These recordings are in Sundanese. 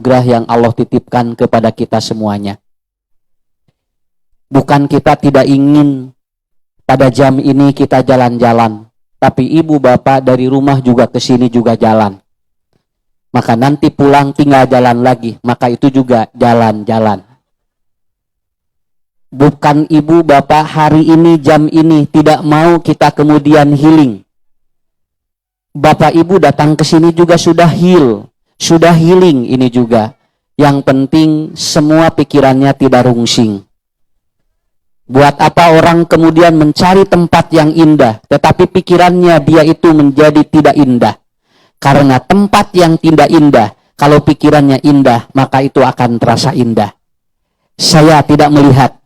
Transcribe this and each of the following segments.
anugerah yang Allah titipkan kepada kita semuanya. Bukan kita tidak ingin pada jam ini kita jalan-jalan, tapi ibu bapak dari rumah juga ke sini juga jalan. Maka nanti pulang tinggal jalan lagi, maka itu juga jalan-jalan. Bukan ibu bapak hari ini, jam ini tidak mau kita kemudian healing. Bapak ibu datang ke sini juga sudah heal, sudah healing ini juga. Yang penting semua pikirannya tidak rungsing. Buat apa orang kemudian mencari tempat yang indah, tetapi pikirannya dia itu menjadi tidak indah? Karena tempat yang tidak indah, kalau pikirannya indah, maka itu akan terasa indah. Saya tidak melihat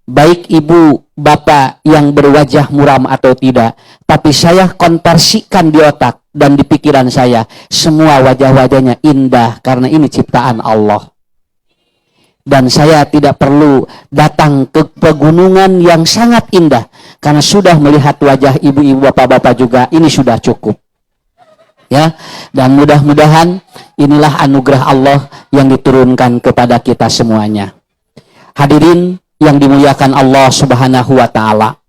baik ibu, bapak yang berwajah muram atau tidak, tapi saya konversikan di otak dan di pikiran saya, semua wajah-wajahnya indah karena ini ciptaan Allah. Dan saya tidak perlu datang ke pegunungan yang sangat indah karena sudah melihat wajah ibu-ibu, bapak-bapak juga ini sudah cukup. Ya, dan mudah-mudahan inilah anugerah Allah yang diturunkan kepada kita semuanya. Hadirin yang dimuliakan Allah Subhanahu wa taala.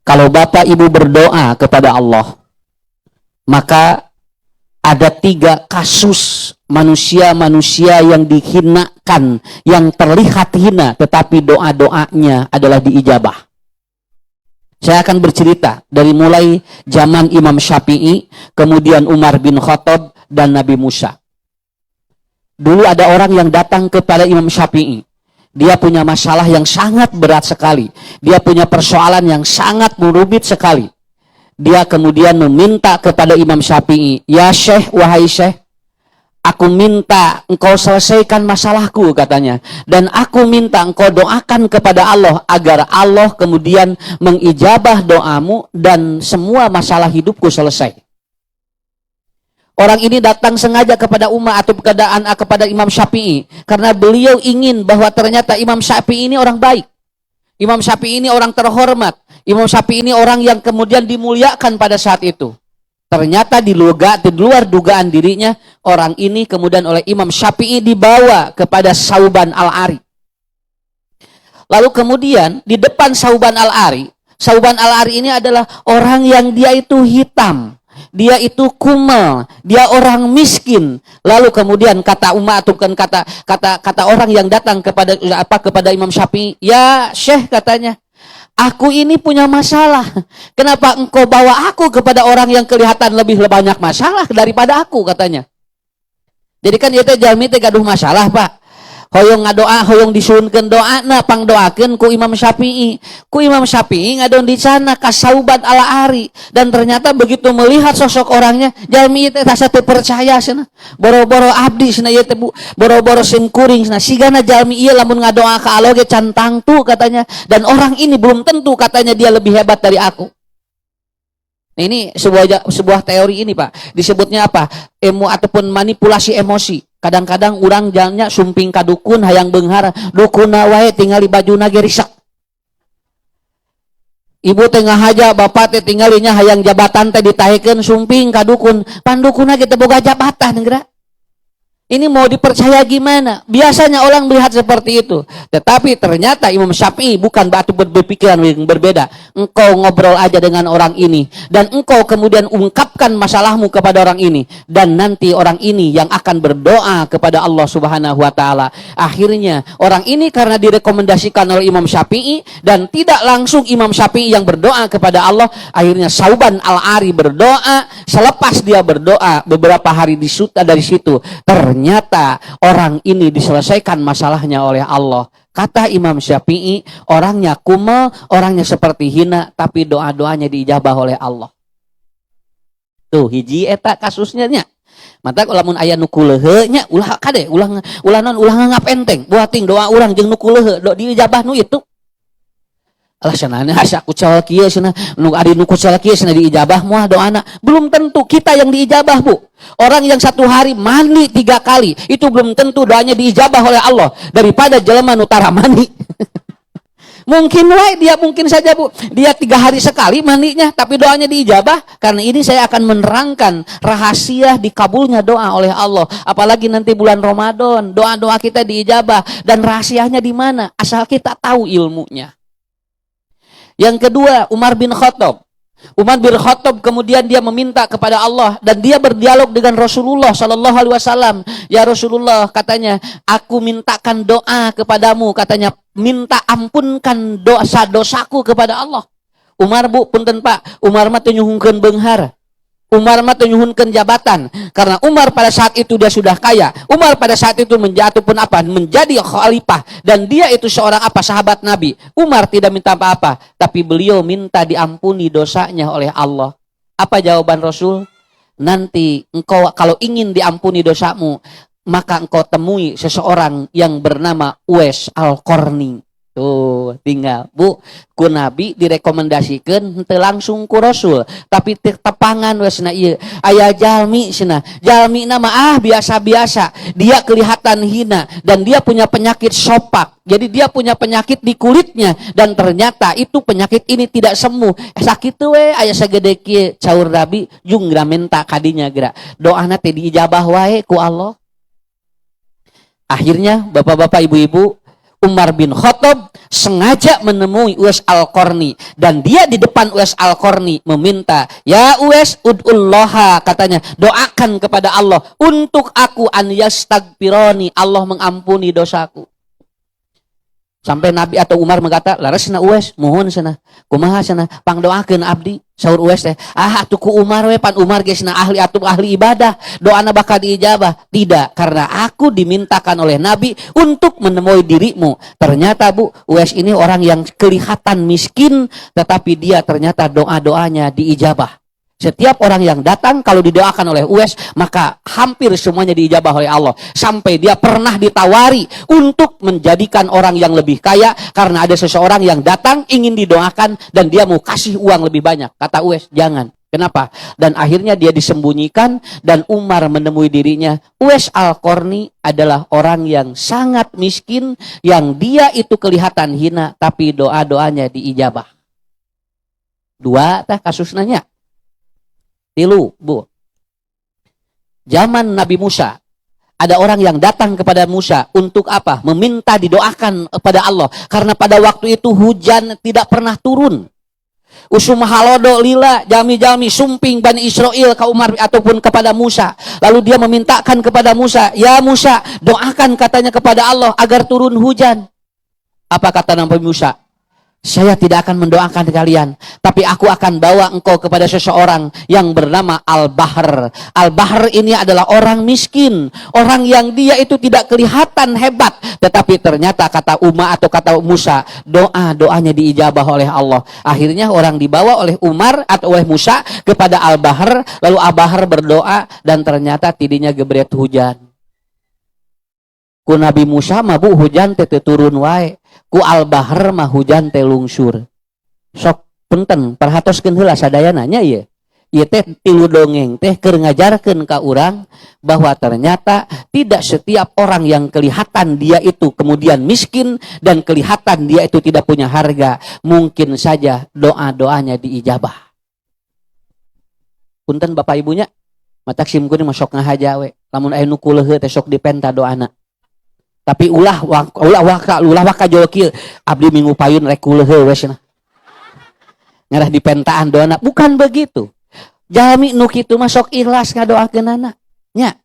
Kalau bapak ibu berdoa kepada Allah, maka ada tiga kasus manusia-manusia yang dihinakan, yang terlihat hina, tetapi doa-doanya adalah diijabah. Saya akan bercerita dari mulai zaman Imam Syafi'i, kemudian Umar bin Khattab, dan Nabi Musa. Dulu ada orang yang datang kepada Imam Syafi'i. Dia punya masalah yang sangat berat sekali. Dia punya persoalan yang sangat rumit sekali. Dia kemudian meminta kepada Imam Syafi'i, "Ya Syekh, wahai Syekh, aku minta engkau selesaikan masalahku," katanya. "Dan aku minta engkau doakan kepada Allah agar Allah kemudian mengijabah doamu dan semua masalah hidupku selesai." Orang ini datang sengaja kepada umat atau kepada Imam Syafi'i karena beliau ingin bahwa ternyata Imam Syafi'i ini orang baik. Imam Syafi'i ini orang terhormat. Imam Syafi'i ini orang yang kemudian dimuliakan pada saat itu. Ternyata di luar dugaan dirinya, orang ini kemudian oleh Imam Syafi'i dibawa kepada Sauban Al-Ari. Lalu kemudian di depan Sauban Al-Ari, Sauban Al-Ari ini adalah orang yang dia itu hitam, dia itu kumal, dia orang miskin. Lalu kemudian kata umat atau bukan kata kata kata orang yang datang kepada apa, kepada Imam Syafi'i, "Ya Syekh," katanya, "aku ini punya masalah. Kenapa engkau bawa aku kepada orang yang kelihatan lebih banyak masalah daripada aku?" katanya. Jadi kan ieu teh jalmi teh gaduh masalah, Pak. Hoyong ngadoa, hoyong disuhunkeun doana, pangdoakeun ku Imam Syafi'i. Ku Imam Syafi'i ngadon di sana ka Sauban Al-Ari, dan ternyata begitu melihat sosok orangnya, jalmi teh asa teu percaya cenah. "Boro-boro abdi," cenah, "ieu teh, Bu, boro-boro sim kuring," cenah, "sigana jalmi ieu lamun ngadoa ka Allah ge can tangtu," katanya. "Dan orang ini belum tentu," katanya, "dia lebih hebat dari aku." Nah, ini sebuah sebuah teori ini, Pak. Disebutnya apa? Emo ataupun manipulasi emosi. Kadang-kadang orang jalannya sumping ka dukun hayang beunghar, dukunna wae tingali bajuna ge risak. Ibu teh ngahaja, bapak teh tinggalinya hayang jabatan teh ditaekeun, sumping ka dukun. Pan dukunna ge teu boga jabatan geura. Ini mau dipercaya gimana? Biasanya orang melihat seperti itu. Tetapi ternyata Imam Syafi'i bukan batu berpikiran yang berbeda. Engkau ngobrol aja dengan orang ini. Dan engkau kemudian ungkapkan masalahmu kepada orang ini. Dan nanti orang ini yang akan berdoa kepada Allah Subhanahu wa taala. Akhirnya orang ini karena direkomendasikan oleh Imam Syafi'i dan tidak langsung Imam Syafi'i yang berdoa kepada Allah, akhirnya Sauban Al-Ari berdoa. Selepas dia berdoa beberapa hari di dari situ, ternyata orang ini diselesaikan masalahnya oleh Allah. Kata Imam Syafi'i, orangnya kumel, orangnya seperti hina, tapi doa-doanya diijabah oleh Allah. Tuh, hiji eta kasusnya nya. Mata lamun aya nu kuleuheut nya, ulah kade, ulah ulah non, ulah nganggap enteng. Buating doa urang jeung nu kuleuheut, do diijabah nu itu. Alah, cenah asa kucel kieu cenah, nu ari nu kucel kieu cenah diijabah moal doana. Belum tentu kita yang diijabah, Bu. Orang yang satu hari mandi tiga kali itu belum tentu doanya diijabah oleh Allah daripada jelema nu tara mandi. Mungkin wae dia, mungkin saja, Bu. Dia 3 hari sekali mandinya, tapi doanya diijabah. Karena ini saya akan menerangkan rahasia dikabulnya doa oleh Allah. Apalagi nanti bulan Ramadan, doa-doa kita diijabah dan rahasianya di mana? Asal kita tahu ilmunya. Yang kedua, Umar bin Khattab. Umar bin Khattab kemudian dia meminta kepada Allah dan dia berdialog dengan Rasulullah Sallallahu Alaihi Wasallam. "Ya Rasulullah," katanya, "aku mintakan doa kepadamu," katanya, "minta ampunkan dosa-dosaku kepada Allah." Umar, Bu, punten Pak, Umar mah teu nyuhunkeun beunghar. Umar mah teu nyuhunkeun jabatan karena Umar pada saat itu dia sudah kaya. Umar pada saat itu menjatuh pun apa? Menjadi khalifah dan dia itu seorang apa? Sahabat Nabi. Umar tidak minta apa-apa, tapi beliau minta diampuni dosanya oleh Allah. Apa jawaban Rasul? "Nanti engkau kalau ingin diampuni dosamu, maka engkau temui seseorang yang bernama Uwais Al-Qarni." Tuh, tinggal. Bu, ku Nabi direkomendasikan henteu langsung ku Rasul, tapi tepangan we cenah ieu. Aya jalmi cenah. Jalmi nama ah biasa-biasa. Dia kelihatan hina dan dia punya penyakit sopak. Jadi dia punya penyakit di kulitnya dan ternyata itu penyakit ini tidak sembuh. Sakit we aya sagede kieu, caur Nabi jung menta kadinya geura. Doana teh diijabah wae ku Allah. Akhirnya, bapak-bapak, ibu-ibu, Umar bin Khattab sengaja menemui Uwais Al-Qarni dan dia di depan Uwais Al-Qarni meminta, "Ya Uwais, ud'ullaha," katanya, "doakan kepada Allah untuk aku, an yastaghfironi, Allah mengampuni dosaku." Sampai Nabi atau Umar mengata, "Leresna Uwais, mohon sana. Kumaha sana, pangdoakeun abdi." Saur Uwais teh, "Ah, atuh ku Umar we, pan Umar geus ahli atuh ahli ibadah, doana bakal diijabah." "Tidak, karena aku dimintakan oleh Nabi untuk menemui dirimu." Ternyata, Bu, Uwais ini orang yang kelihatan miskin, tetapi dia ternyata doa-doanya diijabah. Setiap orang yang datang kalau didoakan oleh Uwais, maka hampir semuanya diijabah oleh Allah. Sampai dia pernah ditawari untuk menjadikan orang yang lebih kaya karena ada seseorang yang datang ingin didoakan dan dia mau kasih uang lebih banyak. Kata Uwais, "Jangan." Kenapa? Dan akhirnya dia disembunyikan dan Umar menemui dirinya. Uwais Al-Qarni adalah orang yang sangat miskin, yang dia itu kelihatan hina, tapi doa-doanya diijabah. Dua tah kasusnya. Tilu, Bu. Zaman Nabi Musa, ada orang yang datang kepada Musa untuk apa? Meminta didoakan kepada Allah. Karena pada waktu itu hujan tidak pernah turun. Usum halodo lila jalmi-jalmi sumping Bani Israel ke Umar ataupun kepada Musa. Lalu dia memintakan kepada Musa, "Ya Musa, doakan," katanya, "kepada Allah agar turun hujan." Apa kata Nabi Musa? "Saya tidak akan mendoakan kalian, tapi aku akan bawa engkau kepada seseorang yang bernama Al-Bahr. Al-Bahr ini adalah orang miskin, orang yang dia itu tidak kelihatan hebat, tetapi ternyata," kata Umar atau kata Musa, "doa-doanya diijabah oleh Allah." Akhirnya orang dibawa oleh Umar atau oleh Musa kepada Al-Bahr, lalu Al-Bahr berdoa dan ternyata tidinya gebret hujan. Ku Nabi Musa mah, Bu, hujan teh turun wae, ku Al-Bahr mah hujan teh lungsur. Sok punten, perhatoskeun heula sadayana nya ieu. Ieu teh tilu dongeng teh keur ngajarkeun ka urang bahwa ternyata tidak setiap orang yang kelihatan dia itu kemudian miskin dan kelihatan dia itu tidak punya harga, mungkin saja doa-doanya diijabah. Punten Bapak Ibunya, matak sim kuring mah sok ngahaja we. Lamun aya nu kuleuheut teh sok dipenta doana. Tapi ulah waka jol kieu, abdi minggu payun rek kuleuheut we cenah. Ngarah dipentaan doana, bukan begitu. Jalmi nu kitu mah sok ikhlas ngadoakeunana. Nya.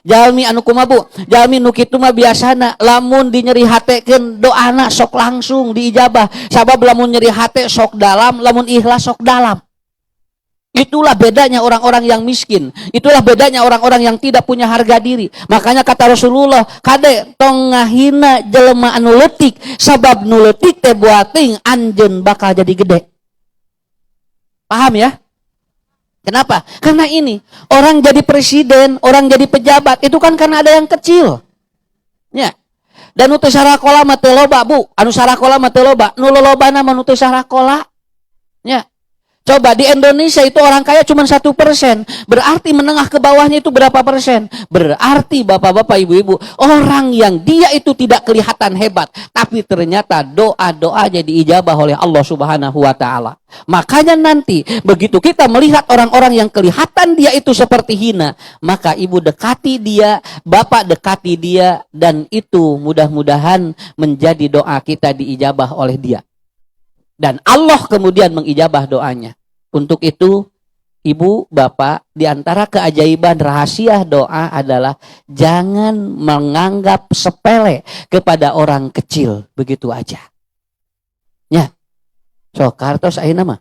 Jalmi anu kumaha, Bu? Jalmi nu kitu mah biasana lamun dinyeri hatekeun doana sok langsung diijabah. Sabab lamun nyeri hate sok dalam, lamun ikhlas sok dalam. Itulah bedanya orang-orang yang miskin. Itulah bedanya orang-orang yang tidak punya harga diri. Makanya kata Rasulullah, "Kade tong ngahina jelema anu leutik, sabab nu leutik teh buating anjeun bakal jadi gede." Paham ya? Kenapa? Karena ini, orang jadi presiden, orang jadi pejabat itu kan karena ada yang kecil. Ya. Dan nu teu sarakola mah teu loba, Bu. Anu sarakola mah teu loba, nu lolobana mah nu teu sarakola. Ya. Coba di Indonesia itu orang kaya cuma 1%. Berarti menengah ke bawahnya itu berapa persen? Berarti, bapak-bapak, ibu-ibu, orang yang dia itu tidak kelihatan hebat, tapi ternyata doa-doanya diijabah oleh Allah Subhanahu wa Ta'ala. Makanya nanti begitu kita melihat orang-orang yang kelihatan dia itu seperti hina, maka ibu dekati dia, bapak dekati dia, dan itu mudah-mudahan menjadi doa kita diijabah oleh dia. Dan Allah kemudian mengijabah doanya. Untuk itu, ibu, bapak, di antara keajaiban rahasia doa adalah jangan menganggap sepele kepada orang kecil. Begitu aja. Ya. So, kartos ayeuna mah.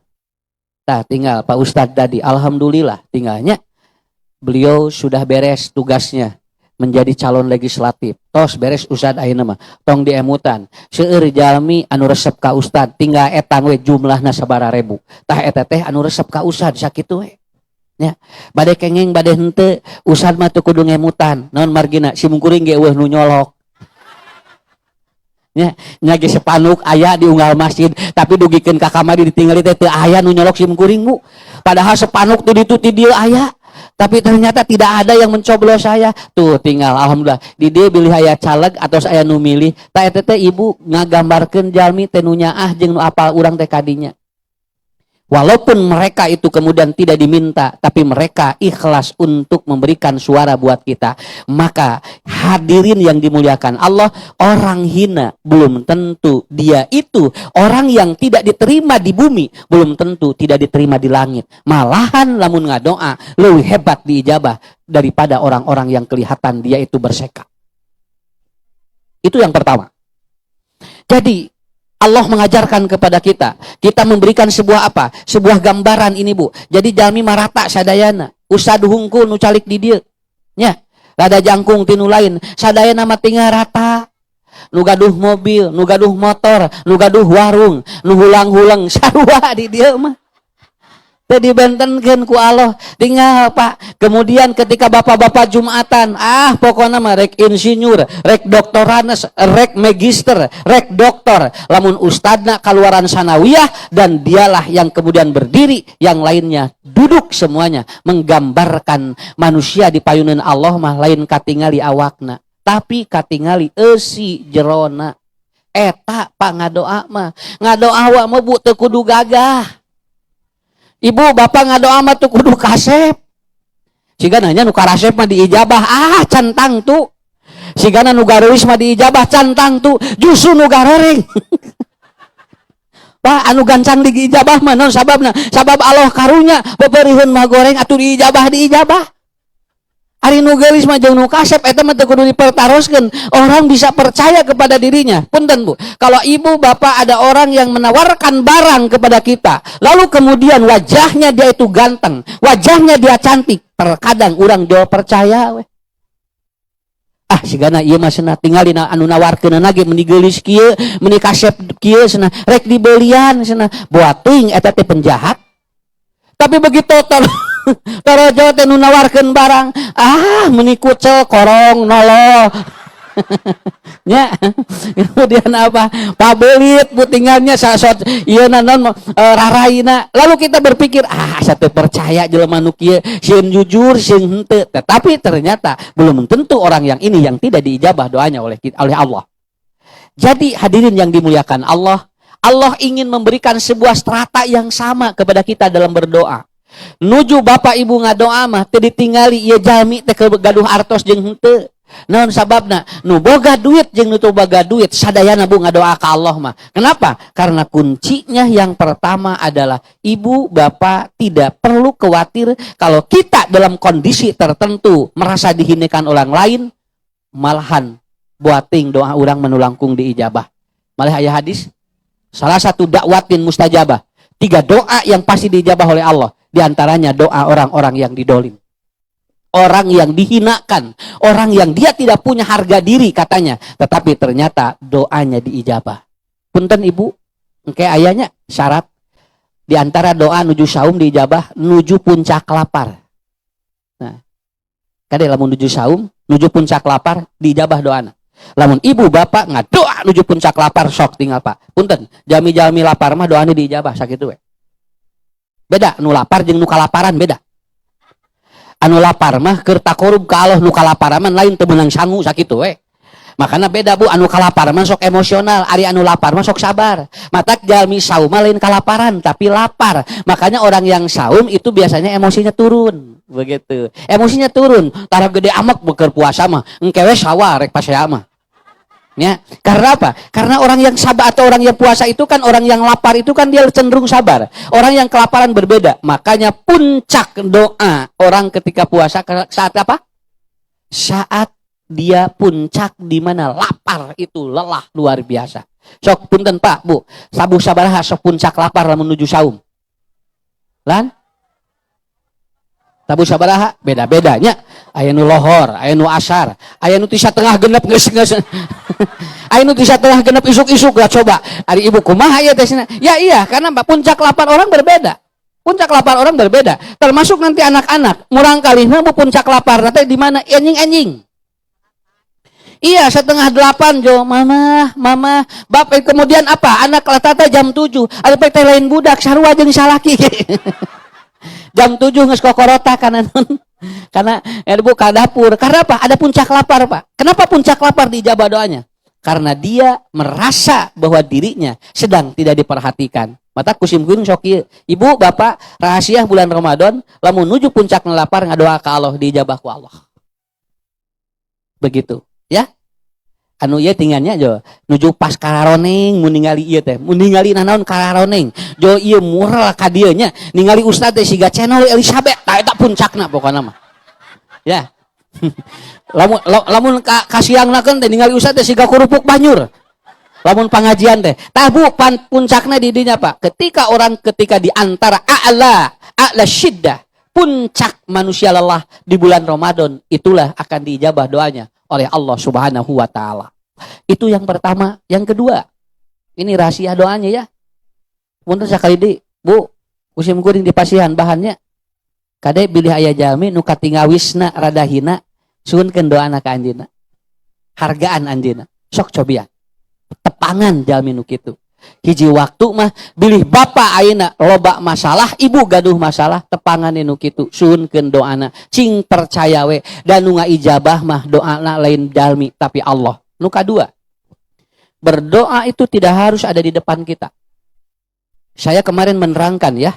Nah, tinggal Pak Ustadz tadi, alhamdulillah tinggalnya beliau sudah beres tugasnya menjadi calon legislatif. Tos beres Ustad ayeuna mah. Tong diemutan. Seueur jalmi anu resep ka Ustad, tinggal etang we jumlahna sabaraha ribu. Tah, eta teh anu resep ka Ustad sakitu we. Ya, bade kenging bade henteu, Ustad mah teu kudu ngemutan. Naon margina, simkuring ge euweuh nu nyolok. Ya, nya ge sepanuk aya di unggal masjid, tapi dugikeun ka kamari ditinggali teh teu aya nu nyolok simkuring, Bu. Padahal sepanuk tuh ditu ti dieu aya. Tapi ternyata tidak ada yang mencoblos saya. Tuh tinggal, alhamdulillah. Di dieu bilih aya caleg atau saya nu milih. Tah, eta teh, ibu, ngagambarkeun jalmi teh nu nyaah jeung nu apal urang teh kadinya. Walaupun mereka itu kemudian tidak diminta, tapi mereka ikhlas untuk memberikan suara buat kita. Maka hadirin yang dimuliakan Allah, orang hina belum tentu dia itu orang yang tidak diterima di bumi, belum tentu tidak diterima di langit. Malahan lamun ngadoa lebih hebat diijabah daripada orang-orang yang kelihatan dia itu berseka. Itu yang pertama. Jadi Allah mengajarkan kepada kita, kita memberikan sebuah apa? Sebuah gambaran ini, Bu. Jadi jalmi marata sadayana, ustad hungkul nu calik di dieu. Nya, rada jangkung ti nu lain, sadayana mah tinggal rata. Nu gaduh mobil, nu gaduh motor, nu gaduh warung, nu hulang-hulang, sarua di dieu mah. Teu dibentenkeun ku Allah. Tinggal, Pak. Kemudian ketika bapak-bapak Jumatan, ah, pokoknya mah rek insinyur, rek doktoranes, rek magister, rek doktor. Lamun ustadna kaluaran sanawiyah dan dialah yang kemudian berdiri, yang lainnya duduk semuanya, menggambarkan manusia di payunan Allah mah lain katingali awakna, tapi katingali eusi jerona. Eta, Pak, ngadoa mah. Ngadoa wa mah, Bu, teu kudu gagah. Ibu bapak ngadoa mah teu kudu kasep. Siga nanya nu karasep mah diijabah, ah, can tangtu. Sigana nu gareulis mah diijabah, can tangtu, justru nu garoreng. Pak, anu gancang diijabah mah naon sababna? Sabab Allah karunya peperiheun mah goreng atuh diijabah diijabah. Ari nu geulis mah jeung nu kasep eta mah teu kudu dipertaroskeun. Orang bisa percaya kepada dirinya. Punten, Bu. Kalau ibu bapak ada orang yang menawarkan barang kepada kita, lalu kemudian wajahnya dia itu ganteng, wajahnya dia cantik, terkadang orang jauh percaya weh. Ah, sigana ieu mah cenah, tinggal dina anu nawarkeun ge meuni geulis kieu, meuni kasep kieu cenah, rek dibelian cenah. Boa teuing eta teh penjahat. Tapi begitu torojo teh nu nawarkeun barang, ah, meuni kucel korong nolo nya. Kemudian apa, pabelit, Bu, tinggalnya sasot ieu naon raraina. Lalu kita berpikir, ah, asa teu percaya jelema nu kieu, sieun jujur sieun henteu. Tetapi ternyata belum tentu orang yang ini yang tidak diijabah doanya oleh Allah. Jadi hadirin yang dimuliakan Allah, Allah ingin memberikan sebuah strata yang sama kepada kita dalam berdoa. Nuju bapak ibu ngadoa mah teu ditingali ieu jalmi teh gaduh artos jeung henteu. Naon sababna? Nu boga duit jeung nu teu boga duit sadayana, Bu, ngadoa ka Allah mah. Kenapa? Karena kuncinya yang pertama adalah ibu bapak tidak perlu khawatir kalau kita dalam kondisi tertentu merasa dihinakan orang lain, malahan buating doa orang mah nu langkung diijabah. Malah aya hadis salah satu dakwatin mustajabah. Tiga doa yang pasti diijabah oleh Allah. Di antaranya doa orang-orang yang didolim. Orang yang dihinakan. Orang yang dia tidak punya harga diri katanya. Tetapi ternyata doanya diijabah. Punten, ibu. Oke, ayahnya syarat. Di antara doa nuju saum diijabah, nuju puncak lapar. Nah, kade lamun nuju saum, nuju puncak lapar, diijabah doana. Lamun ibu bapak ngadoa nuju puncak lapar, sok tinggal, Pak. Punten, jalmi-jalmi lapar mah doanya diijabah sakitu we. Beda nu lapar jeung nu kalaparan, beda. Anu lapar mah keur takorub ka Allah, nu kalaparan mah lain, teu meunang sangu, sakitu we. Makanya beda, Bu, anu kalaparan mah sok emosional, ari anu lapar mah sok sabar. Matak jalmi saum mah lain kalaparan, tapi lapar. Makanya orang yang saum itu biasanya emosinya turun, begitu. Emosinya turun, tara gede amek beker puasa mah, engke we sawah rek pasea mah. Ya, karena apa? Karena orang yang sabar atau orang yang puasa itu kan, orang yang lapar itu kan dia cenderung sabar. Orang yang kelaparan berbeda. Makanya puncak doa orang ketika puasa saat apa? Saat dia puncak di mana lapar itu lelah luar biasa. Sok punten, Pak, Bu, tabuh sabaraha sok puncak lapar lah menuju saum? Lan? Tabuh sabaraha? Beda-bedanya. Aya nu lohor, aya nu asar, aya nu ti satengah genep geus geus. Aya nu ti satengah genep isuk-isuk lah coba. Ari ibu kumaha ya teh? Ya iya, karena puncak lapar orang berbeda. Puncak lapar orang berbeda. Termasuk nanti anak-anak. Murangkalih mah puncak lapar nanti di mana? Enjing-enjing. Iya, 7.30 jo, mama, mama, bapak kemudian apa? Anak latata jam 7, ada teh lain budak, sarua jeung salaki. Jam 7 geus kokorota karena ya buka dapur. Karena apa? Ada puncak lapar, Pak. Kenapa puncak lapar diijabah doanya? Karena dia merasa bahwa dirinya sedang tidak diperhatikan. Matak ku sim kuring sok ieu. Ibu, bapak, rahasia bulan Ramadan, lamun menuju puncak lapar ngadoa ka Allah, diijabah ku Allah. Begitu, ya. Anu ieu tinggalnya jo nuju pas kararoneng, mun ningali ieu teh, mun ningali nanaon kararoneng jo, ieu mural ka dieu nya, ningali ustad teh siga channel Elizabeth, tah eta puncakna pokona mah ya. Lamun lamun ka kasiangna teh ningali ustad teh siga kerupuk banyur lamun pengajian teh. Tah Bu, pan puncakna di dinya, Pak, ketika orang ketika di antara a'la a'la syiddah, puncak manusia lelah di bulan Ramadan, itulah akan diijabah doanya oleh Allah Subhanahu wa taala. Itu yang pertama, yang kedua. Ini rahasia doanya ya. Punten sakali di, Bu, ku sim kuring dipasihan bahannya. Kade bilih aya jalmi nu katingawisna rada hina, suhunkeun doana ka anjeunna. Hargaan anjeunna. Sok cobian. Tepangan jalmi nu kitu. Hiji waktu mah bilih bapak ayeuna loba masalah, ibu gaduh masalah, tepangan nu kitu, suhunkeun doana, cing percaya we dan nu ngaijabah mah doana lain jalmi tapi Allah. Nu kadua, berdoa itu tidak harus ada di depan kita. Saya kemarin menerangkan ya,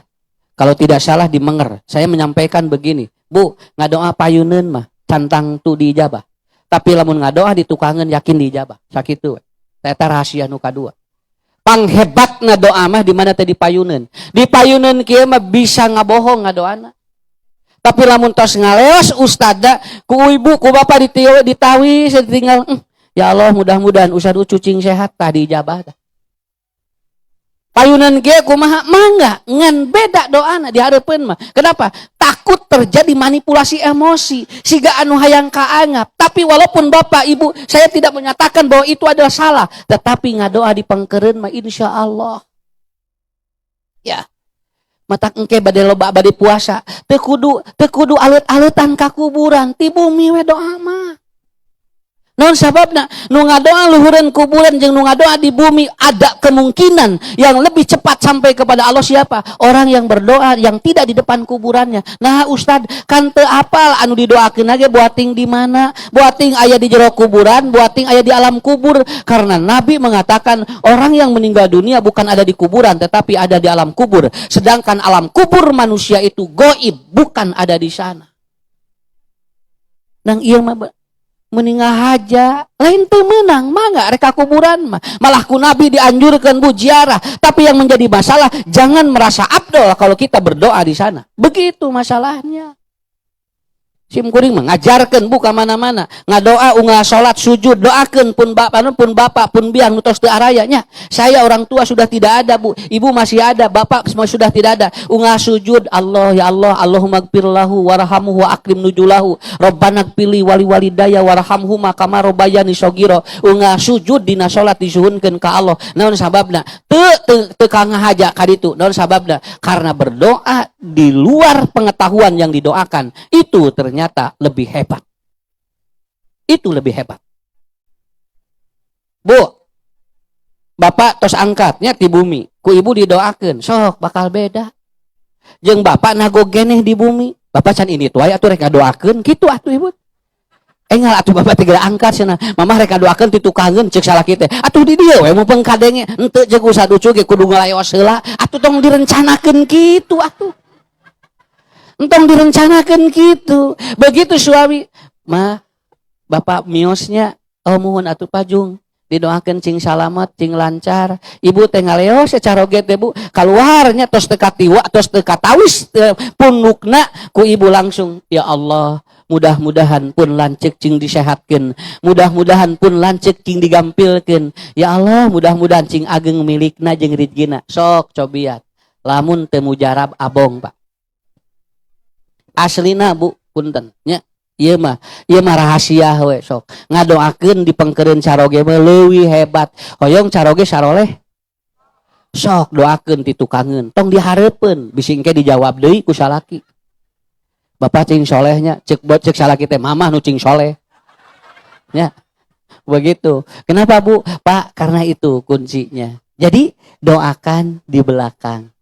kalau tidak salah di Menger, saya menyampaikan begini, Bu, ngadoa payuneun mah can tangtu diijabah, tapi lamun ngadoa di tukangan yakin diijabah. Sakitu we. Eta rahasia nu kadua. Panghebatna doa mah di mana teh? Di payuneun. Di payuneun kieu mah bisa ngabohong ngadoana. Tapi lamun tos ngaleos ustada ku ibu ku bapak ditieu ditawis ditinggal, ya Allah, mudah-mudahan ustad cicing sehat," tah diijabah tah. Payunan kieu kumaha mangga, ngan beda doana di hareupeun mah. Kenapa? Takut terjadi manipulasi emosi siga anu hayang kaanggap. Tapi walaupun bapak ibu, saya tidak menyatakan bahwa itu adalah salah, tetapi ngadoa di pengkereun mah insya Allah. Ya. Matak engke bade loba bade puasa, teu kudu alet-aletan ka kuburan, ti bumi we doa mah. Naon sababna? Nu ngadoa luhureun kuburan jeung nu ngadoa di bumi ada kemungkinan yang lebih cepat sampai kepada Allah siapa? Orang yang berdoa yang tidak di depan kuburannya. Nah, Ustad, kan teu apal anu didoakeun ge buating di mana? Buating aya di jero kuburan, buating aya di alam kubur. Karena Nabi mengatakan orang yang meninggal dunia bukan ada di kuburan tetapi ada di alam kubur. Sedangkan alam kubur manusia itu goib, bukan ada di sana. Nang ieu mah meninggal haja lain teu meunang mah rek ka kuburan mah, malah ku Nabi dianjurkan, Bu, ziarah. Tapi yang menjadi masalah, jangan merasa afdol kalau kita berdoa di sana, begitu masalahnya. Sim kuring mengajarkan, buka mana-mana ngadoa unggal salat sujud, doakan pun bapak, pun bapak, pun biang nu tos teu arayanya. Saya orang tua sudah tidak ada, Bu, ibu masih ada, bapak semua sudah tidak ada. Unggal sujud, Allah, ya Allah, Allahumma gfirlahu warhamhu wa akrim nujulahu, Rabbana gfirli wali walidaya warhamhuma kama robayani shogiro. Unggal sujud dina salat disuhunkeun ka Allah. Naon sababna? Teu teu teu haja ka ditu. Naon sababna? Karena berdoa di luar pengetahuan yang didoakan itu ternyata lebih hebat. Itu lebih hebat. Bu, bapak tos angkatnya di bumi, ku ibu didoakan, sok bakal beda. Jeung bapak nagog keneh di bumi. Bapak can ini tuh atuh rek ngadoakeun kitu atuh, Ibu. Engal atuh bapak tiga angkat cenah. Mamah rek ngadoakeun ti tukangeun, cek salaki teh. Atuh di dieu we mumpung kadenge. Henteu, jeung Ustad Ucu ge kudu ngalayos heula. Atuh tong direncanakeun kitu atuh. Entong direncanakeun kitu. Begitu suami, "Mah, bapak miosnya." "Oh, muhun atuh pajung. Didoakan cing salamat, cing lancar." Ibu teh ngaleos secara oge teh, Bu, keluarnya tos teu katiwa, tos teu katawis pundukna ku ibu langsung, "Ya Allah, mudah-mudahan pun lanceuk cing disehatkeun, mudah-mudahan pun lanceuk cing digampilkeun. Ya Allah, mudah-mudahan cing ageng milikna jeung rizkina." Sok cobian. Lamun teu mujarab abong, Pak. Aslina, Bu, punten nya. Ieu mah rahasia we. Sok ngadoakeun dipengkeureun caroge mah leuwih hebat. Hoyong caroge saroleh? Sok doakeun ti tukangeun, tong dihareupeun, bisi engke dijawab deui ku salaki. "Bapak cing solehnya," cek cek salaki teh, "Mamah nu cing soleh." Ya. Begitu. Kenapa, Bu? Pak, karena itu kuncinya. Jadi doakan di belakang.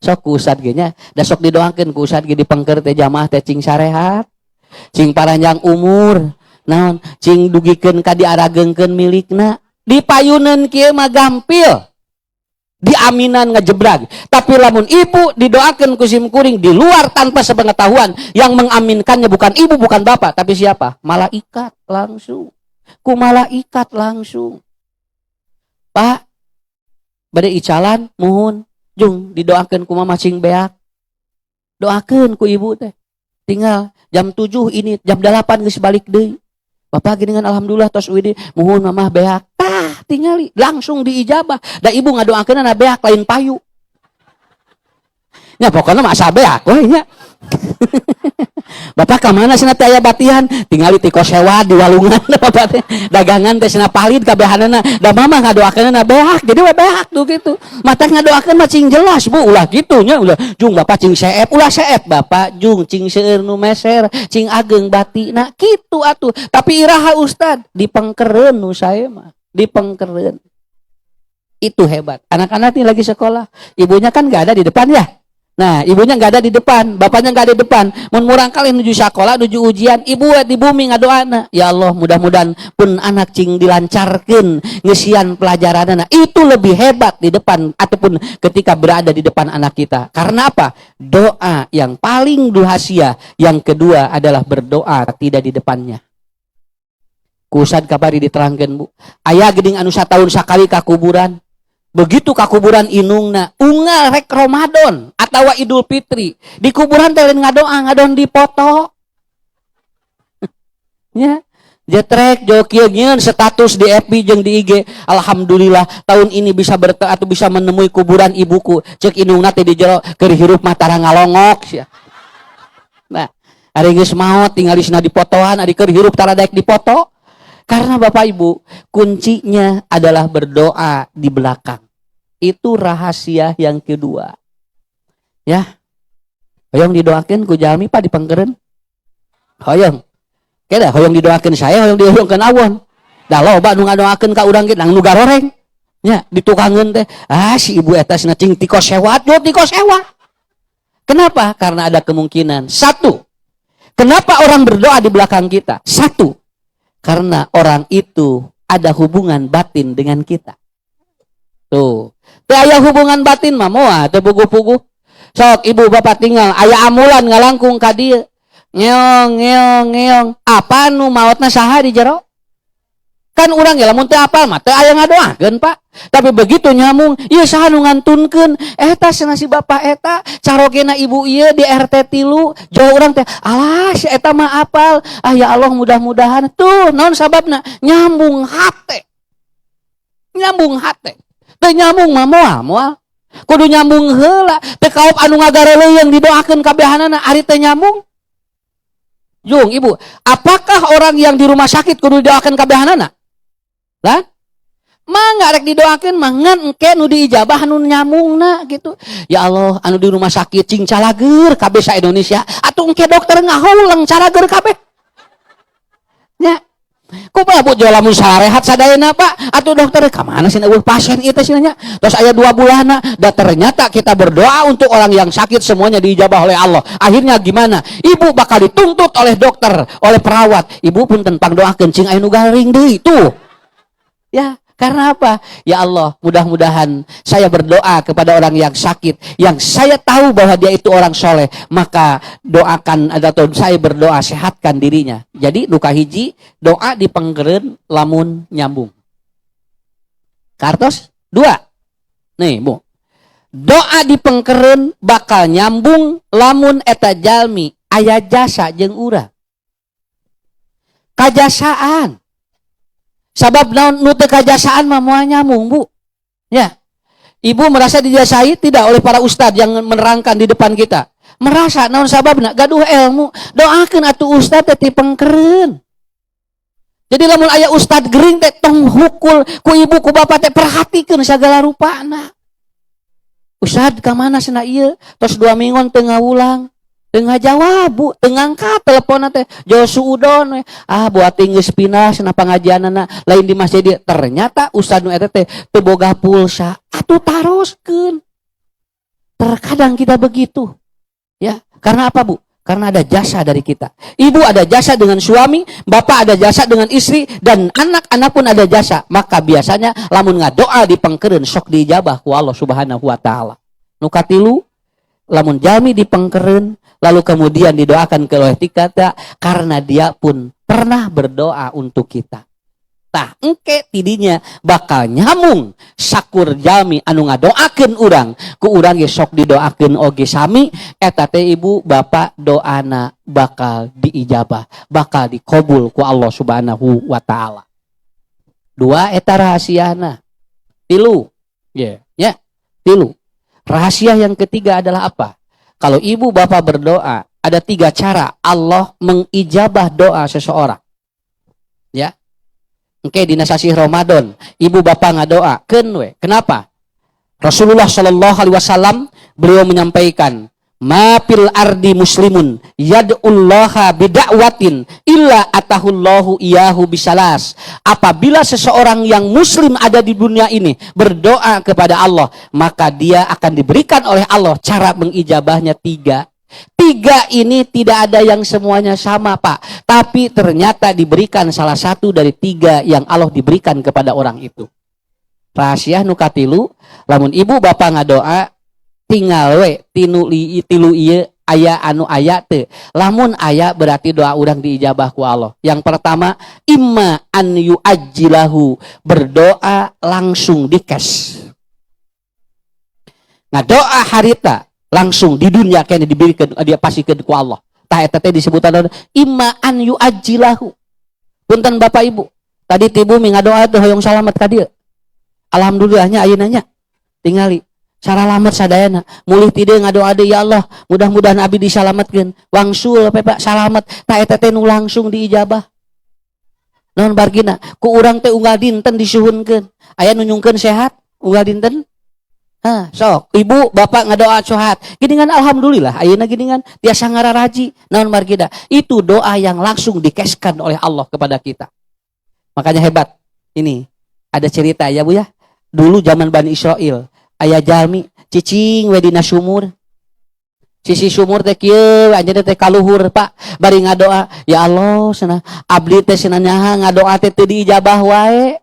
Sok ku ustad ge nya, da sok didoakeun ku ustad ge dipengker teh jamaah teh cing sarehat, cing paranjang umur, naon, cing dugikeun ka diarageungkeun milikna. Dipayuneun kieu mah gampil. Diaminan ngejebrag. Tapi lamun ibu didoakan ku sim kuring di luar tanpa sepengetahuan, yang mengaminkannya bukan ibu, bukan bapak, tapi siapa? Malaikat langsung. Ku malaikat langsung. "Pak, bade icalan." "Muhun." "Jung, didoakan ku mama cing beak." Doakan ku ibu teh. Tinggal jam 7 ini, jam 8 geus balik deui. "Bapak gini kan, alhamdulillah tos widi." "Muhun, mamah beak." Tah, tingali langsung diijabah. Da ibu ngadoakeun na beak, lain payu. Ya pokoknya mah asa beak we nya. "Bapak ka mana cenah teh aya batihan?" Tingali ti sewa di walungan bapak teh. Dagangan teh cenah palid kabehanana. Da mama ngadoakeunna beak, jadi we beak tuh gitu. Mata ngadoakeun mah cing jelas, Bu, ulah kitu nya, ulah "Jung, bapak cing seep," ulah seep bapak, "Jung, cing seueur nu meser, cing ageng batina," kitu atuh. Tapi iraha, Ustad? Dipengkereun nu saya mah, dipengkereun. Itu hebat. Anak-anak ini lagi sekolah, ibunya kan nggak ada di depan ya. Nah, ibunya nggak ada di depan, bapaknya nggak ada di depan. Mun murangkalih nuju sekolah, nuju ujian, ibu di bumi ngadoana. "Ya Allah, mudah-mudahan pun anak cing dilancarkan ngesian pelajaran." Nah, itu lebih hebat di depan ataupun ketika berada di depan anak kita. Karena apa? Doa yang paling rahasia. Yang kedua adalah berdoa tidak di depannya. Ku Ustad kabari diterangkan, Bu. Aya geuning anu satahun sakali ka kuburan. Begitu ka kuburan inungna, unggal rek Ramadan atau Idul Fitri, di kuburan teh lain ngadoa, ngadon dipoto. Ya, jetrek jokieu nyieun status di FB jeung di IG. "Alhamdulillah tahun ini bisa berte atau bisa menemui kuburan ibuku." Cek indungna teh di jero, "Keur hirup mah tara ngalongok sia." Nah, ari geus maot tinggal disina dipotoan, ari keur hirup tara daek dipoto. Karena Bapak Ibu, kuncinya adalah berdoa di belakang. Itu rahasia yang kedua. Ya. Hoyong didoakeun ku jalmi, Pak, dipengkeureun. Hoyong. Keda hoyong didoakeun saya, hoyong didoakeun awon. Da loba nu ngadoakeun ka urang ge nang nu garoreng. Nya, ditukangeun teh, "Ah, si ibu eta cenah cing tiko sewat, yo tiko sewat." Kenapa? Karena ada kemungkinan. Satu, kenapa orang berdoa di belakang kita? Satu, karena orang itu ada hubungan batin dengan kita. Tuh. Teu aya hubungan batin mah moal teu puguh-puguh. Sok ibu bapak tinggal aya ambulan ngalangkung ka dieu. Ngeong ngeong ngeong. Apa nu maotna saha di jero? Kan urang ya lamun teu apal mah teu aya ngadoakeun, Pak. Tapi begitu nyambung, ieu saha nu ngantunkeun? Eta cenah si bapak eta, carogena ibu ieu di RT 3. Jauh urang teh, alah si eta mah apal. Ah, ya Allah, mudah-mudahan. Tuh, naon sababna? Nyambung hate. Nyambung hate. Teu nyambung mah moal, moal. Kudu nyambung heula. Teu kaop anu ngagareleung didoakeun kabehanana ari teu nyambung. Jung, Ibu, apakah orang yang di rumah sakit kudu didoakeun kabehanana? Lah? Mah rek didoakeun mah ngan engke nu diijabah nu nyambungna gitu. "Ya Allah, anu di rumah sakit cing calageur kabeh sa Indonesia." Atuh engke dokter ngahuleng calageur kabeh. Nya. Kumaha, Bu, jual lamun sarehat sadayana, Pak? Atuh dokter ka mana sih, euweuh pasien ieu teh nya. Terus aya 2 bulan dan ternyata kita berdoa untuk orang yang sakit semuanya diijabah oleh Allah. Akhirnya gimana? Ibu bakal dituntut oleh dokter, oleh perawat. "Ibu, punten, pangdoakeun cing aya nu garing deui tuh." Ya, karena apa? Ya Allah, mudah-mudahan saya berdoa kepada orang yang sakit, yang saya tahu bahwa dia itu orang soleh, maka doakan atau saya berdoa sehatkan dirinya. Jadi nu kahiji, doa dipengkereun lamun nyambung. Kartos dua. Nih, Bu. Doa dipengkereun bakal nyambung lamun eta jalmi aya jasa jeung urang. Kajasaan. Sabab naon? Nu teu kajasaan mah moal nyambung, Bu. Ya. Ibu merasa dijasai tidak oleh para ustadz yang menerangkan di depan kita? Merasa. Naon sababna? Gaduh ilmu. Doakeun atuh ustadz teh dipengkereun. Jadi lamun aya ustadz gering teh tong hukul ku ibu ku bapak teh, perhatikeun segala rupana. Ustadz ka mana cenah ieu? Tos 2 minggon teu ngawulang. Teu ngajawab, Bu, teu ngangkat telepon teh. Jol suudon we. Ah, buat geus pindah cenah pangajianana, lain di masjid ieu. Ternyata ustad nu eta teh teu boga pulsa. Atuh taroskeun. Terkadang kita begitu. Ya, karena apa, Bu? Karena ada jasa dari kita. Ibu ada jasa dengan suami, bapak ada jasa dengan istri, dan anak-anak pun ada jasa. Maka biasanya lamun ngadoa dipengkereun sok diijabah ku Allah Subhanahu wa taala. Nu katilu, lamun jalmi dipengkereun lalu kemudian didoakan ke oleh kita karena dia pun pernah berdoa untuk kita. Tah, engke tidinya bakal nyambung. Sakur jalmi anu ngadoakeun urang, ku urang ge sok didoakeun oge sami, eta teh, ibu bapak, doana bakal diijabah, bakal dikobul ku Allah Subhanahu wa taala. Dua eta rahasiana. Tilu. Ya, ya. Tilu. Rahasia yang ketiga adalah apa? Kalau ibu bapak berdoa, ada tiga cara Allah mengijabah doa seseorang. Ya. Oke, dina sasih Ramadan, ibu bapak ngadoa, keun we. Kenapa? Rasulullah Shallallahu Alaihi Wasallam beliau menyampaikan, "ما في الأرض مسلم يدعو الله بدعوة إلا أعطاه الله إياها بثلاث." Apabila seseorang yang muslim ada di dunia ini berdoa kepada Allah, maka dia akan diberikan oleh Allah cara mengijabahnya tiga. Tiga ini tidak ada yang semuanya sama, Pak. Tapi ternyata diberikan salah satu dari tiga yang Allah diberikan kepada orang itu. Rahasia nu katilu, lamun ibu bapak ngadoa, tinggal we tinu li, tilu ieu aya anu aya teu. Lamun aya, berarti doa urang diijabah ku Allah. Yang pertama, إما أن يعجله, berdoa langsung dikes. Ngadoa harita langsung di dunia kene diberikan, dia pasikeun ku Allah. Tah, eta teh disebutan إما أن يعجله. Punten, Bapak Ibu, tadi ti bumi ngadoa teh hoyong salamet ka dieu? Alhamdulillahnya ayeuna nya tingali saralamet sadayana. Mulih ti dieu ngadoa deui, "Ya Allah, mudah-mudahan abdi disalametkeun." Wangsul pe, Pak, salamet. Tah, eta teh nu langsung diijabah. Naon bargina? Ku urang teh unggal dinten disuhunkeun. Aya nu nyungkeun sehat unggal dinten? Hah, sok ibu bapak ngadoa sehat giningan, alhamdulillah ayeuna giningan tiasa ngararaji. Naon margina? Itu doa yang langsung dikeskan oleh Allah kepada kita. Makanya hebat ini, ada cerita ya, Bu, ya. Dulu zaman Bani Israel aya jalmi cicing we dina sumur. Sisi sumur teh kieu, anjeunna teh kaluhur, Pak, bari ngadoa, "Ya Allah," cenah, "abdi teh," cenah, "nyaha ngadoa teh teu diijabah wae."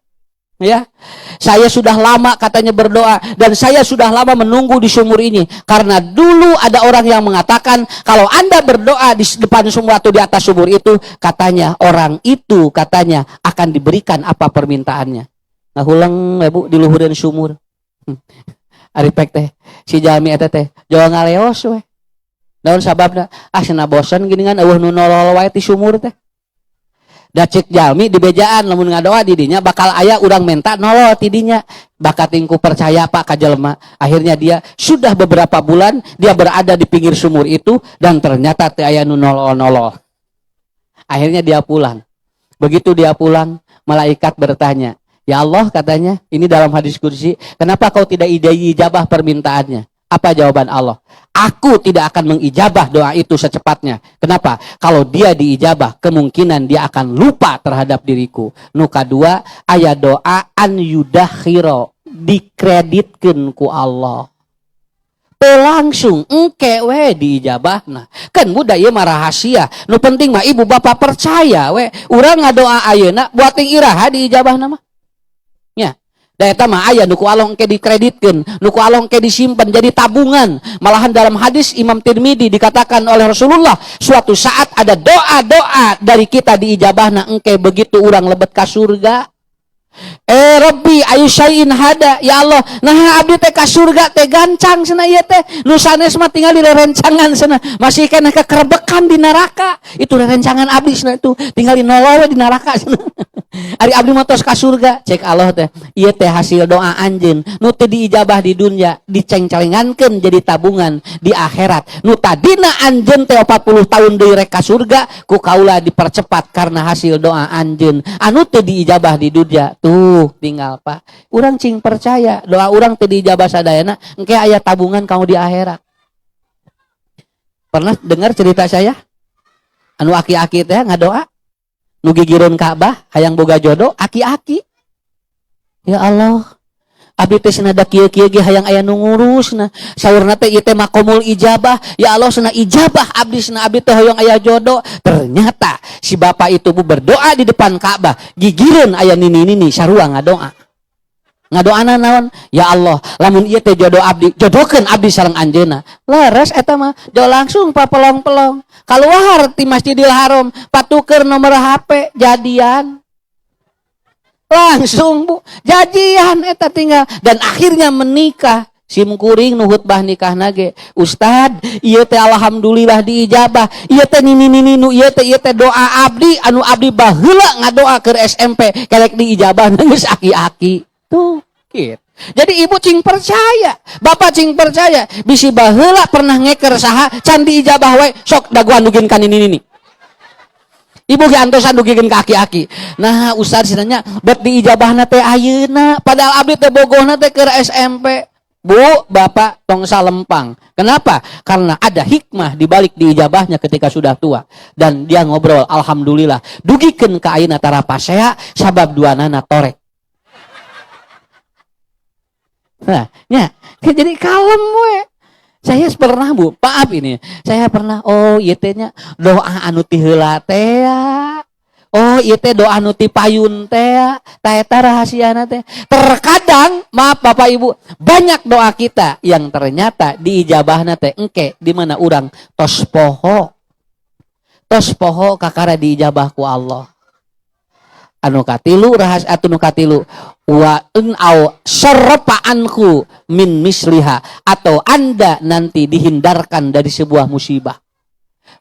Ya, saya sudah lama katanya berdoa dan saya sudah lama menunggu di sumur ini karena dulu ada orang yang mengatakan kalau Anda berdoa di depan sumur atau di atas sumur itu, katanya orang itu katanya akan diberikan apa permintaannya. Ngahuleng, Bu, di luhureun sumur. Ari pek teh si jalmi eta teh jol ngaleos we. Naon sababna? "Ah," cenah, "bosen geuningan euweuh nu nolol wae ti sumur teh." Da cek jalmi di bejaan lamun ngadoa di dinya bakal aya urang menta nolol ti dinya. Bakat ku percaya, Pak, ka jelema. Akhirnya dia sudah beberapa bulan dia berada di pinggir sumur itu dan ternyata teu aya nu nolol-nolol. Akhirnya dia pulang. Begitu dia pulang, malaikat bertanya, "Ya Allah," katanya, ini dalam hadis kursi, "kenapa kau tidak ijabah permintaannya?" Apa jawaban Allah? Aku tidak akan mengijabah doa itu secepatnya. Kenapa? Kalau dia diijabah, kemungkinan dia akan lupa terhadap diriku. Nu kadua, aya doa أن يدخر, dikreditkeun ku Allah. Teu langsung engke we diijabah. Nah, kan mudah ieu mah rahasia. Nu penting mah ibu bapak percaya we. Urang ngadoa ayeuna buat ting iraha diijabah mah. Nya. Da eta mah aya nu ku Allah engke dikreditkeun, nu ku Allah engke disimpan jadi tabungan. Malahan dalam hadis Imam Tirmidzi dikatakan oleh Rasulullah, suatu saat ada doa-doa dari kita diijabahna engke begitu urang lebet ka surga. Eh رب أي شيء هذا, ya Allah, nah abdi teh ka surga teh gancang cenah, ieu teh nu sanes mah tinggal di rerencangan cenah, masih keneh kekerbekan di neraka itu rerencangan abdi cenah, itu tinggal di nolowe di neraka cenah, ari abdi mah tos ka surga. Cek Allah teh, ieu teh hasil doa anjeun nu teu diijabah di dunia, dicengcelengankeun jadi tabungan di akhirat. Nu tadina anjeun teh 40 tahun deui rek ka surga, ku kaula dipercepat karena hasil doa anjeun anu teu diijabah di dunia. Tuh tinggal, Pak, urang cing percaya doa urang teu diijabah sadayana, engke aya tabungan kamu di akhirat. Pernah dengar cerita saya anu aki-aki teh ngadoa nu gigireun Ka'bah hayang boga jodoh? Aki-aki, ya Allah, abdi teh cenah da kieu-kieu ge hayang aya nu ngurus. Nah, saurna teh ieu teh maqomul ijabah, ya Allah cenah, ijabah abdi cenah, abdi teh hoyong aya jodoh. Ternyata si bapak itu, Bu, berdoa di depan Ka'bah, gigireun aya nini-nini sarua ngadoa. Ngadoana naon? Ya Allah, lamun ieu teh jodoh abdi, jodohkeun abdi sareng anjeunna. Leres eta mah, jo langsung papelong-pelong keluar ti Masjidil Haram, patuker nomor HP, jadian langsung, Bu, jadian eta tinggal dan akhirnya menikah. Sim kuring nu khutbah nikah nage, "Ustad, ieu teh alhamdulillah diijabah, ieu teh nini nini nu ieu teh, ieu teh doa abdi anu abdi baheula ngadoa ke SMP, kelek diijabah geus aki-aki." Tuh gitu. Jadi ibu cing percaya, bapak cing percaya, bisi baheula pernah ngeker saha can diijabah we, sok dagoan dugikeun ka nini nini. Ibu ge antosan dugikeun ka aki-aki. "Nah, ustad," cenah, "bet diijabahna teh ayeuna, padahal abdi teh bogohna teh keur SMP." Bu, bapak, tong salempang. Kenapa? Karena ada hikmah di balik diijabahnya ketika sudah tua. Dan dia ngobrol, alhamdulillah. Dugikeun ka ayeuna tara pasea sabab duanana torek. Nah, ya, jadi kalem we. Saya pernah, Bu, maaf ini. Saya pernah, oh ieu teh nya doa anu ti heula teh ya. Oh, ieu teh doa anu ti payun teh ya. Tah eta rahasiana teh. Terkadang, maaf Bapak Ibu, banyak doa kita yang ternyata diijabahna teh engke di mana urang tos poho. Tos poho kakara diijabah ku Allah. Anu katilu rahas atuh, nu katilu وإن أو صرف عنه من مثلها, atau Anda nanti dihindarkan dari sebuah musibah.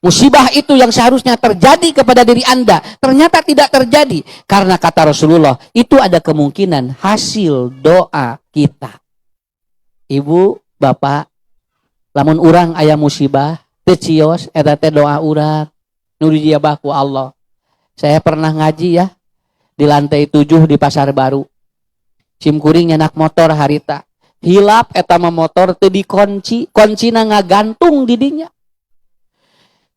Musibah itu yang seharusnya terjadi kepada diri Anda ternyata tidak terjadi karena kata Rasulullah itu ada kemungkinan hasil doa kita. Ibu, bapak, lamun urang aya musibah teu cios, eta teh doa urang nu diijabah ku Allah. Saya pernah ngaji ya di lantai 7 di Pasar Baru. Sim kuring nyandak motor harita. Hilap eta mah motor teu dikunci, kuncina ngagantung di dinya.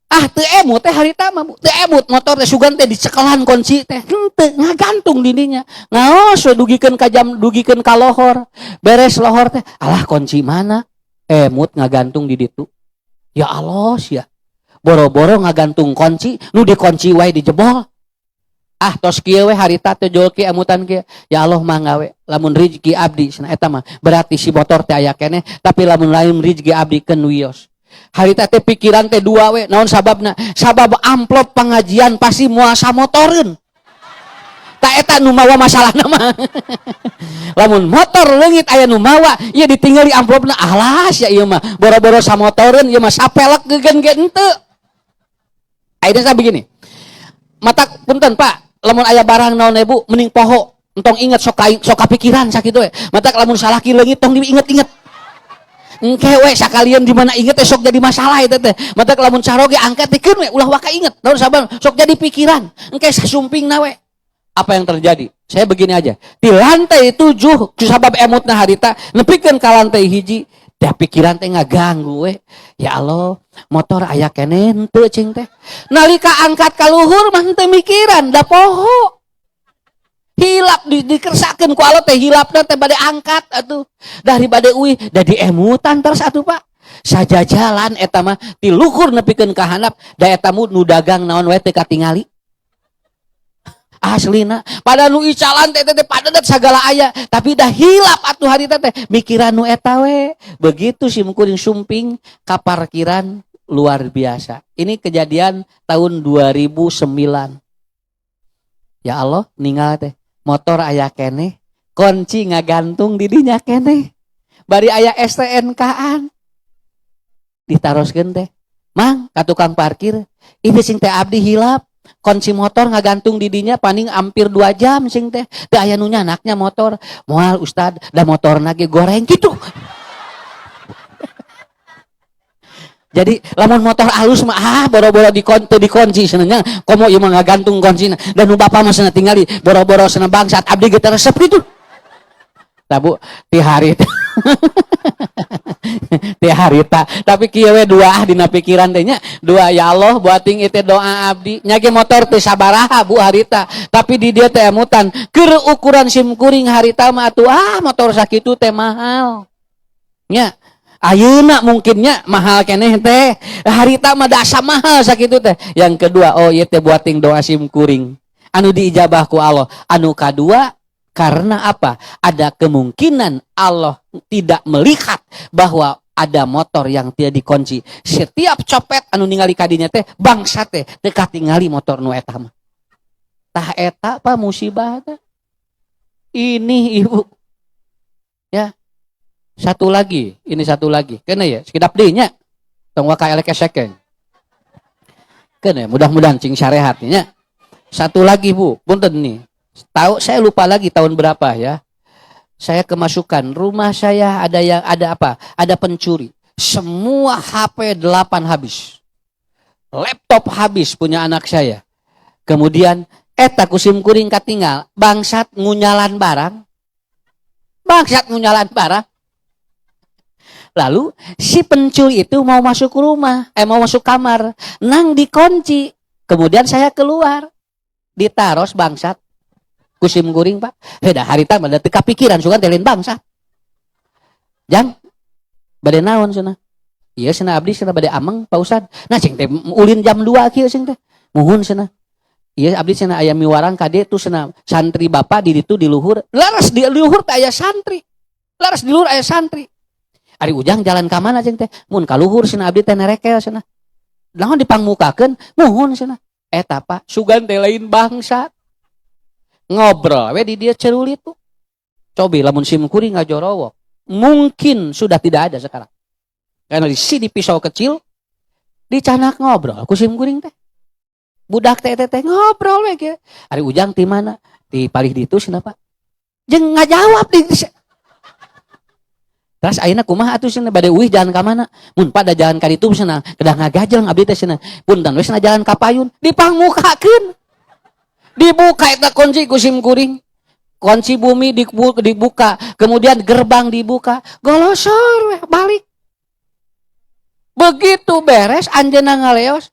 Ah, teu emut teh harita mah, Bu. Teu emut motor teh, sugan teh dicekelan kunci teh. Henteu, ngagantung di dinya. Ngaos we dugikeun ka jam, dugikeun ka lohor. Beres lohor teh, alah, kunci mana? Emut ngagantung di ditu. Ya Allah sia. Boro-boro ngagantung kunci, nu dikunci wae dijebol. Ah, tos kieu we harita teh jol kieu emutan kieu. Ya Allah, mangga we lamun rizki abdi cenah, eta mah berarti si motor teh aya keneh, tapi lamun lain rizki abdi keun wios. Harita teh pikiran teh dua we, naon sababna? Sabab amplop pengajian pasti moal samotoreun. Tah eta nu mawa masalahna mah. Lamun motor leungit aya nu mawa, ieu ditinggali amplopna, alas ya ieu mah. Boro-boro samotoreun, ieu mah sapelek geugeun ge henteu. Ayeuna saya begini. Mata punten, Pak, lamun aya barang naon, Ibu, mending poho, entong inget, sok sok kapikiran sakitu we. Mata lamun salaki leungit tong diinget-inget. Engke we sakalian di mana inget teh sok jadi masalah itu teh. Mata lamun caroge angkatkeun we, ulah waka inget. Naon sabab sok jadi pikiran. Engke sasumpingna we. Apa yang terjadi? Saya begini aja. Di lantai 7, sabab emutna harita, nepikeun ka lantai 1, Teh pikiran teh ngaganggu we. Ya Allah, motor aya keneh henteu cing teh. Nalika angkat ka luhur mah henteu mikiran, da poho. Hilap dikersakeun ku Allah teh, hilapna teh bade angkat atuh. Dari bade uih da diemutan terus atuh, Pak. Sajajalan eta mah ti luhur nepikeun ka handap, da eta nu dagang naon we teu katingali. Aslina pada nu icalan teh teh padedet sagala aya, tapi dah hilap atuh harita teh mikiran nu eta we. Begitu sim kuring sumping ka parkiran, luar biasa. Ini kejadian tahun 2009. Ya Allah, ninggal teh motor aya keneh, kunci ngagantung di dinya keneh, bari aya STNK-an. Ditaroskeun teh, "Mang," ka tukang parkir, "ini sing teh abdi hilap kunci motor ngagantung di dinya paling hampir 2 jam sing teh, teu aya nu nyanaknya motor." "Moal, Ustad, da motor ge goreng," gitu. Jadi lamun motor halus mah, ah, boro-boro dikunci, dikunci cenah, komo ieu mah ngagantung kuncina dan nu bapak mah cenah tingali boro-boro cenah bangsat, abdi ge resep gitu. Tabu ti hari ti harita, tapi kieu we dua ah dina pikiran teh nya dua, ya Allah, buating itu doa abdi nya ge motor teh sabaraha, Bu, harita, tapi di dia teh emutan keur ukuran sim kuring harita mah atuh, ah, motor sakitu teh mahal nya. Ayeuna mungkinnya mahal keneh teh, harita mah dasa mahal sakitu teh. Yang kedua, oh ieu teh buating doa sim kuring anu diijabah ku Allah. Anu kadua karena apa? Ada kemungkinan Allah tidak melihat bahwa ada motor yang tidak dikunci. Setiap copet anu ningali kadinya teh bangsa teh teu katingali motor nu eta mah. Tah eta, Pak, musibah teh. Ini Ibu. Ya. Satu lagi, ini satu lagi. Kena ya, sekedap deui nya. Tong waka elek esekeng. Kena mudah-mudahan cing sarehat nya. Satu lagi, Bu, punten nih. Tahu, saya lupa lagi tahun berapa ya. Saya kemasukan rumah saya ada yang ada apa? Ada pencuri. Semua HP 8 habis. Laptop habis punya anak saya. Kemudian eta ku sim kuring katinggal bangsat ngunyalan barang. Bangsat ngunyalan barang. Lalu si pencuri itu mau masuk ke rumah, eh, mau masuk kamar, nang dikunci. Kemudian saya keluar. Ditaros bangsat ku sim kuring, Pak. Heda harita mah teu kapikiran sugan teh lain bangsat. "Jang, bade naon?" cenah. "Iya," cenah, "abdi," cenah, "bade ameng, Pak Ustad." "Nah, cing teh ulin jam 2 kieu cing teh." "Muhun," cenah. "Iya, abdi," cenah, "aya miwarang kade tuh," cenah, "santri bapak di ditu di luhur." Laras di luhur teh aya santri. Laras di luhur aya santri. "Ari Ujang jalan ka mana cing teh?" "Mun ka luhur," cenah, "abdi teh nerekel," cenah. "Naon dipangmukakeun?" "Muhun," cenah. Eta, Pak, sugan teh lain bangsat. Ngobrol we di dia cerulit tuh. Cobi lamun sim kuring ngajorowok. Mungkin sudah tidak ada sekarang. Karena di sini pisau kecil dicanak ngobrol ku sim kuring teh. Budak teh teh teh ngobrol we kieu. "Ari Ujang ti mana?" "Di palih ditu," cenah, Pak. Jeung ngajawab di. "Terus ayeuna kumaha atuh?" cenah, "bade uih jalan ka mana?" "Mun pada jalan ka ditu," cenah, "kedah ngagajeng abdi teh," cenah. "Punten we," cenah, "jalan ka payun." Dipangmukakeun. Dibuka eta kunci ku sim kuring. Kunci bumi dibuka, kemudian gerbang dibuka, golosor weh balik. Begitu beres anjeunna ngaleos,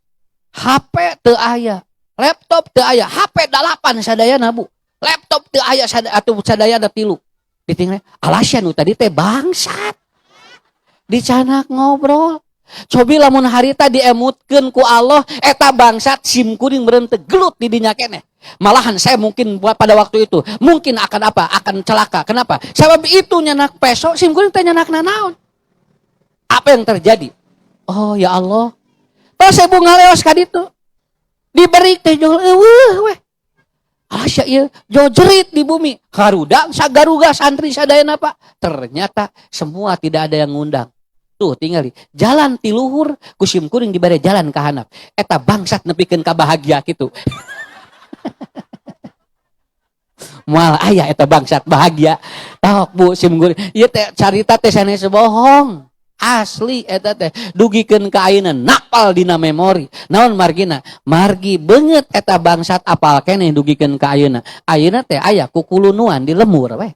HP teu aya, laptop teu aya, HP 8 sadayana, Bu. Laptop teu aya sada atuh sadayana 3. Ditinggal, alasya nu tadi teh bangsat. Dicanak ngobrol. Cobi lamun harita diemutkeun ku Allah eta bangsat, sim kuring meureun teu gelut di dinya keneh. Malahan saya mungkin buat pada waktu itu mungkin akan apa? Akan celaka. Kenapa? Sebab itu nyanak peso, sim kuring teh nyanak nanaon. Apa yang terjadi? Oh ya Allah. Tos ibu ngaleos ka ditu. Diberi teh jol eueuh weh. Alasya ieu jojerit di bumi. Harudang sagaruga santri sadayana, Pak. Ternyata semua tidak ada yang ngundang. Tuh tinggali jalan ti luhur ku sim kuring dibere jalan ka handap. Eta bangsat nepikeun ka bahagia kitu. Moal aya eta bangsat bahagia. Tok, Bu, sim kuring. Ieu teh carita teh sanes bohong. Asli eta teh dugikeun ka ayeuna napal dina memori. Naon margina? Margi beungeut eta bangsat apal keneh dugikeun ka ayeuna. Ayeuna teh aya kukulunuan di lemur weh.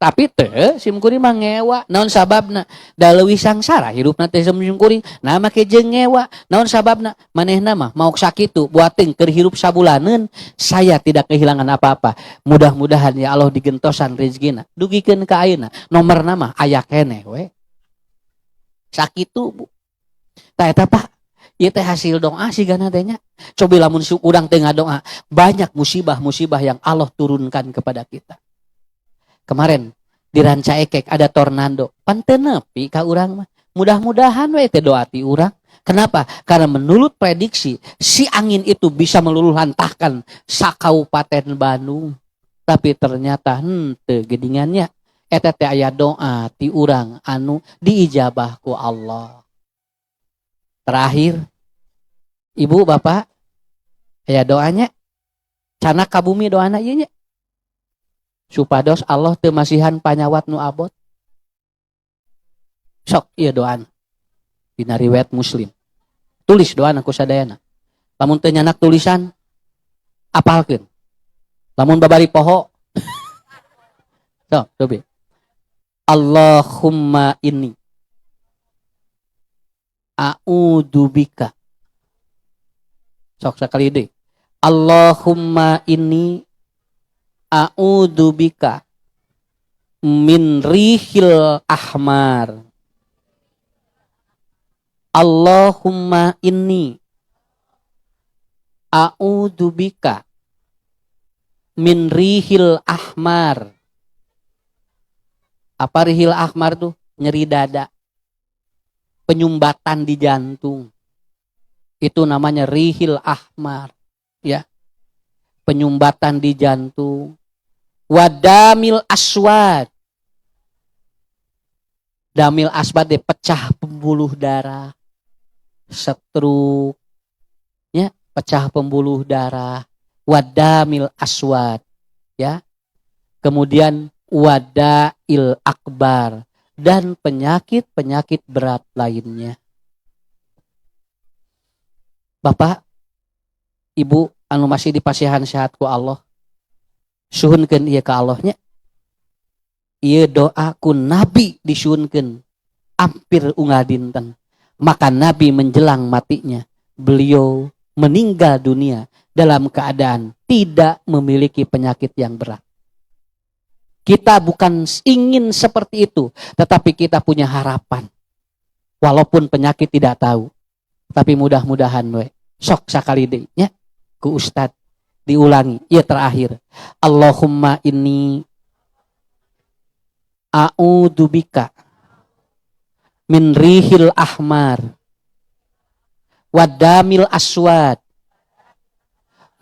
Tapi teu, sim kuring mah ngewa. Naon sababna? Da leuwih sangsara hirupna teh sim kuring. Nah, make jeung ngewa. Naon sababna? Manehna mah mau sakitu buating keur hirup sabulaneun, saya tidak kehilangan apa-apa. Mudah-mudahan ya Allah digentosan rezekina. Dugikeun ka ayeuna. Nomorna mah aya keneh we. Sakitu, Bu. Tah eta, Pak. Ieu teh hasil doa sigana teh nya. Coba lamun urang teu ngadoa, banyak musibah-musibah yang Allah turunkan kepada kita. Kemarin di Rancaekek ada tornado. Pan teu nepi ka urang mah. Mudah-mudahan we teh doa ti urang. Kenapa? Karena menurut prediksi si angin itu bisa meluluhlantahkan sakabupaten Bandung. Tapi ternyata henteu geuningan nya. Eta teh aya doa ti urang anu diijabah ku Allah. Terakhir, Ibu, Bapak, aya doanya. Candak ka bumi doana ieu nya. Supados Allah teu masihan panyawat nu abot. Sok ieu doana. Dina riwayat Muslim. Tulis doana ku sadayana. Lamun teu nyandak tulisan, apalkeun. Lamun babari poho. Sok, cobi. اللهم إني أعوذ بك. Sok sekali deui. اللهم إني أعوذ بك من الريح الأحمر. اللهم إني أعوذ بك من الريح الأحمر. Apa الريح الأحمر tuh? Nyeri dada. Penyumbatan di jantung. Itu namanya الريح الأحمر. Ya. Penyumbatan di jantung. والدم الأسود. الدم الأسود deh, pecah pembuluh darah. Stroke. Ya, pecah pembuluh darah. والدم الأسود. Ya. Kemudian والداء الأكبر dan penyakit-penyakit berat lainnya. Bapak, Ibu anu masih dipasihan sehat ku Allah. Suhunkeun ieu ka Allah nya. Ieu doa ku Nabi disuhunkeun hampir unggal dinten. Maka Nabi menjelang matinya, beliau meninggal dunia dalam keadaan tidak memiliki penyakit yang berat. Kita bukan ingin seperti itu, tetapi kita punya harapan. Walaupun penyakit tidak tahu, tapi mudah-mudahan we. Sok sakali deui nya ku Ustad diulangi. Ya terakhir. اللهم إني أعوذ بك من الريح الأحمر والدم الأسود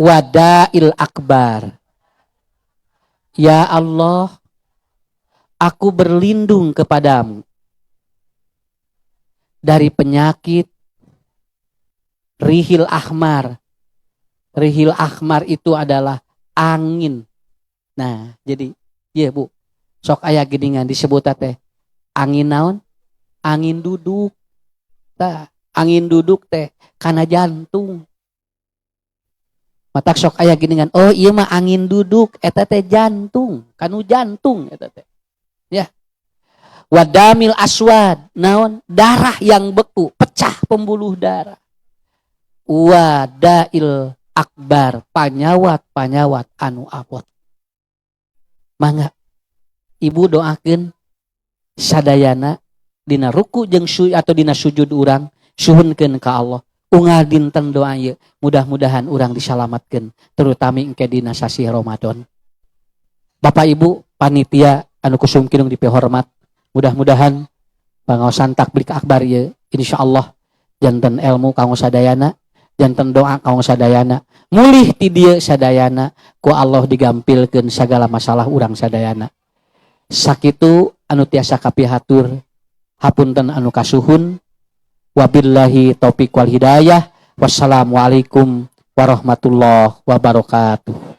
والداء الأكبر. Ya Allah, aku berlindung kepadamu dari penyakit الريح الأحمر. الريح الأحمر itu adalah angin. Nah, jadi, iya Bu, sok aya geningan disebut teh angin naon? Angin duduk. Tah, angin duduk teh karena jantung. Matak sok aya geningan, oh iya mah angin duduk, eta teh jantung, kanu jantung eta teh. Ya. والدم الأسود, naon? Darah yang beku, pecah pembuluh darah. والداء الأكبر, panyawat-panyawat anu abot. Mangga Ibu doakeun sadayana dina ruku jeung su atau dina sujud urang suhunkeun ka Allah. Unggal dinten doa ieu, mudah-mudahan urang disalamatkeun, terutama engke dina sasih Ramadan. Bapak Ibu panitia anu ku sim kuring dipihormat, mudah-mudahan pangaosan takbir akbar ieu insyaallah janten ilmu kanggo sadayana, janten doa kanggo sadayana, mulih ti dieu sadayana ku Allah digampilkeun sagala masalah urang sadayana. Sakitu anu tiasa kapihatur, hapunten anu kasuhun. Wabillahi taufik wal hidayah. Wassalamualaikum warahmatullahi wabarakatuh.